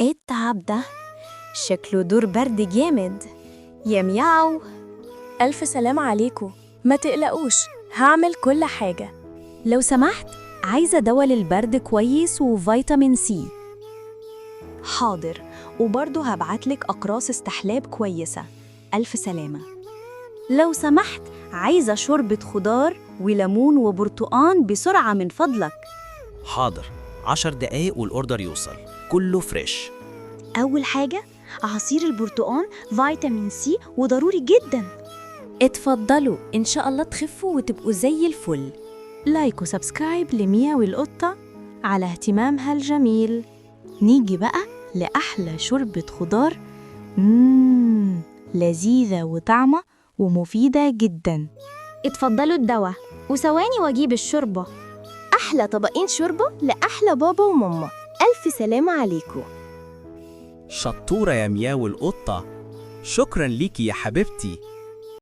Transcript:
ايه التعب ده؟ شكله دور برد جامد. يا مياو. ألف سلام عليكم، ما تقلقوش، هعمل كل حاجة. لو سمحت، عايزة دواء للبرد كويس وفيتامين سي. حاضر، وبرضه هبعتلك أقراص استحلاب كويسة. ألف سلامة. لو سمحت، عايزة شوربة خضار وليمون وبرتقان بسرعة من فضلك. حاضر، 10 دقايق وال order يوصل، كله fresh. أول حاجة عصير البرتقان، فيتامين سي وضروري جدا. اتفضلوا، إن شاء الله تخفوا وتبقوا زي الفل. like و subscribe لمياو القطة على اهتمامها الجميل. نيجي بقى لأحلى شوربة خضار، لذيذة وطعمة ومفيدة جدا. اتفضلوا الدواء، وثواني واجيب الشوربة. أحلى طبقين شوربة لأحلى بابا وماما. ألف سلامة عليكم. شطورة يا مياو القطة، شكرا ليكي يا حبيبتي.